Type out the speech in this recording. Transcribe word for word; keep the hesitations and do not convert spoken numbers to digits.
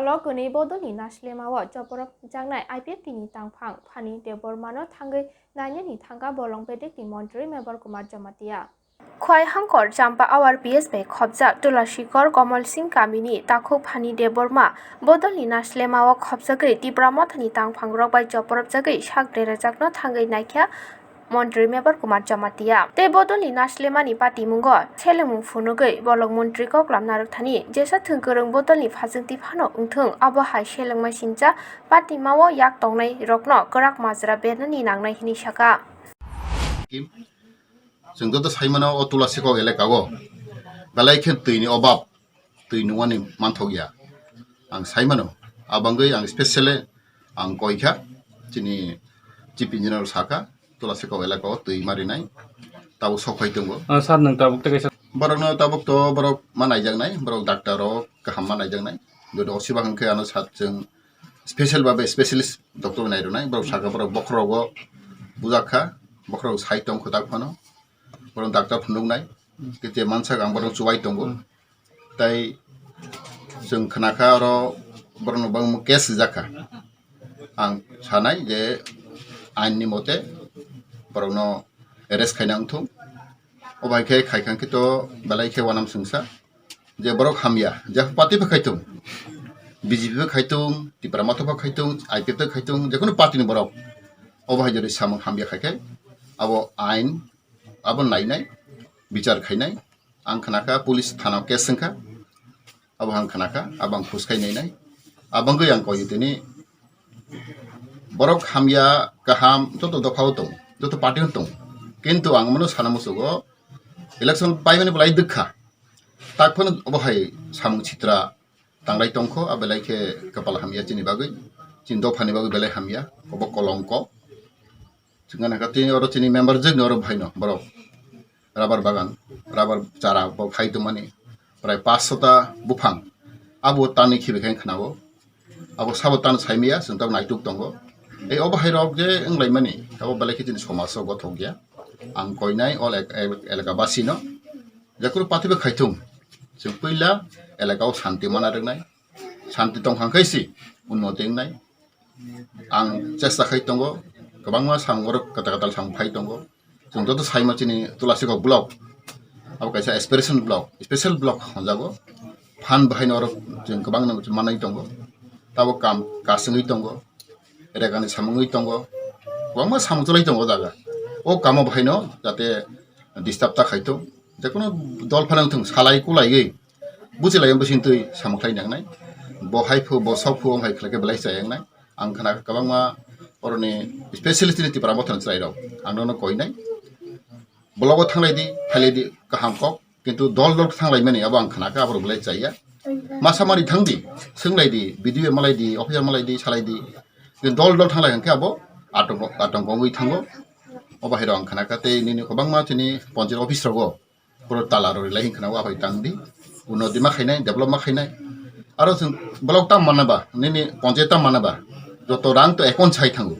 Block gwnwi bodolni naslema o chopropjaknai I P F T ni tangphang Phani Debbarma no thangwi nainani thangkha bolong bedekni montri Mebar Kumar Jamatia. Khwai Hangkor Champa Awar P S bai khopjak Tulasikor Komol Singh kamini takhuk Phani Debbarma bodolni naslema o khopjagwi Tipra Mothani tangphangrok bai chopropjagwi sak derajakno thangwi naikha montri Mebar Kumar Jamatia. Tei bodolni naslemani patimungo selengmung phunugwi bolong montri koklam narwkthani jesa thwngkwrwng bodolni phajwngtwi phano wngthwng, abo hai selengma sincha patimao yak tongnairokno kwrak majra bernani nangnai hwnwi sakha. Chwng joto saimano o Tulasikok elaka o belai khe twi ni obab, twi nungmani manthok ya. Ang saimano, abangwi ang specially ang koi kha chini Chief Engineer sakha, Tulasikok elaka o twi ma rinai, tabuk sok phai tongo. Ah, sir, nwng tabuk tei kaisa. Borokno tabuk to borok ma naijaknai, borok doctor rok kaham ma naijaknai. Jodi osiba hwnkhe ano sat chwng special babe specialist doctor nai rwnai, borok sakha borok bokhorogo bujak kha, bokhorok sai tong kho tak phano, borok doctor phunuknai, kete mansak ang borok chubai tongo. Tai chwng khna kha oro borokno bangma case rijak kha. Ang sanai je ain ni mote borokno arrest khaina wngthung. O bai khe khai kha khe to belai khe wanam swngsa je borok hamya, je party bai khai thung, B J P bai khai thung, Tipra Motha bai khai thung, I P F bai khai thung, je kunu party ni borok. O bai jodi samung hamya khai khe abo ain abo nainai, bichar khainai. Ang khna kha police thana o case wngkha, abo ang khna kha, abo ang khus khai nainai. Abangwi ang koi tini borok hamya kaham joto dopha o tong, joto party o tong, kintu ang mano sana musugo election paimani belai dukha. Tak phano obo hai samung sitra tanglai tongkho, a belai khe kapal hamya chini bagwi, chini dophani bagwi belai hamya, obo kolongko. Chwng nai kha tini oro chini member jwk ni oro bhai no borok rubber bagan, rubber chara bo khai tongmani prai paanch sota buphang abo tanwi khibi khe khna o. Abo sabo tano saimaya, chwng tabuk naituk tongo. Ei obo hai rok je wnglaimani, abo belai khe chini somaj o gothok ya. Ang koinai o elak-, elak-, elaka basi no, je kunu party bai khai thung, chwng puila elaka o shanti mana rwnai, shanti tong kha khe si unnoti wngnai. Ang chesta khai tongo, kwbangma samung oro kwtal kwtal samung phai tongo. Chwng joto saima chini Tulasikok block, abo kaisa aspiration block, special block hwnjago. Phan bahaino oro chwng kwbangno manwi tongo. Tabuk kam kasungwi tongo, regani samungwi tongo, kwbangma samung chwlai tongo o jaga. O kamo bahaino jate disturb ta khai thung, je kunu dol phano wng thung, salai kulaiwi buchilai bising twi samung khlai nangnai. Bo hai phu, bo sok phu, wng hai khlai khe belai chaya wngnai. Ang khna kwbangma oroni specialist ni Tipra Mothani chwrai rok ang nono koinai. Blogo thanglai di, phailai di, kaham kok, kintu dol dol thanglai mani abo ang khna kha, abo belai chaya. Masa mari thang di, swnglai di, B D O malai di, officer malai di, salai di. Kintu dol dol thanglai hwnkhe abo atongko, atongko wngwi thango. Obo hai rok ang khna kha tei nini kwbangma chini ponchayat office rogo. Puro tala rw rilai hinkhna o aphai tang di. Unnoti ma khainai, develop ma khainai. Aro chwng block tam manna ba, nini ponchayat tam manna ba, joto rang to account sai thango.